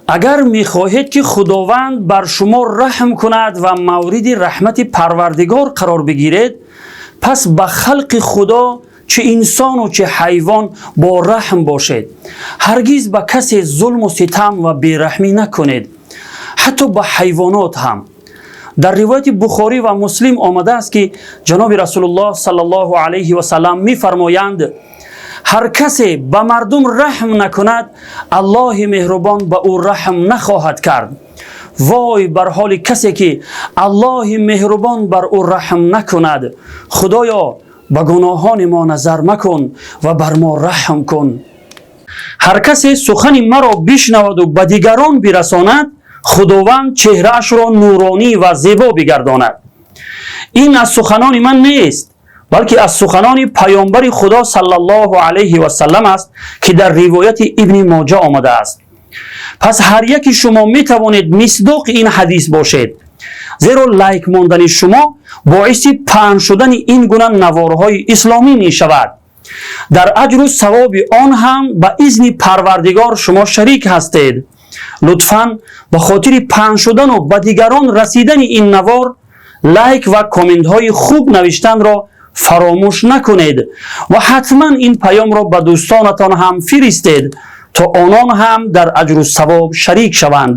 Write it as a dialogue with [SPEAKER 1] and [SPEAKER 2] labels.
[SPEAKER 1] Агар мехоҳед, ки Худованд бар шумо раҳм кунад ва мавриди раҳмати Парвардигор қарор бигиред, пас ба халқи Худо, чӣ инсону чӣ ҳайвон, бо раҳм бошед. Ҳаргиз ба касе зулму ситам ва бераҳмӣ накунед, ҳатто ба ҳайвонот ҳам. Дар ривояти Бухорӣ ва Муслим омадааст, ки ҷаноби Расулуллоҳ саллаллоҳу алайҳи васаллам мефармоянд: «Ҳар касе ба мардум раҳм накунад, Аллоҳи меҳрубон ба ӯ раҳм нахоҳад кард. Вой бар ҳоли касе, ки Аллоҳи меҳрубон бар ӯ раҳм накунад. Худоё, ба гуноҳони мо назар макун ва бар мо раҳм кун». Ҳар касе сухани маро бишнаваду ба дигарон бирасонад, Худованд чеҳраашро нуронӣ ва зебо бигардонад. Ин аз суханони ман нест, балки аз суханони паёмбари Худо саллаллоҳу алайҳи васаллам аст, ки дар ривояти Ибни Моҷа омадааст. Пас ҳар яки шумо метавонед мисдоқи ин ҳадис бошед, зеро лайк мондани шумо боиси паҳн шудани ин гуна наворҳои исломӣ мешавад. Дар аҷру савоби он ҳам ба изни Парвардигор шумо шарик ҳастед. Лутфан ба хотири паҳн шудану ба дигарон расидани ин навор лайк ва комментҳои хуб навиштанро фаромӯш накунед ва ҳатман ин паёмро ба дӯстонатон ҳам фиристед, то онон ҳам дар аҷру савоб шарик шаванд.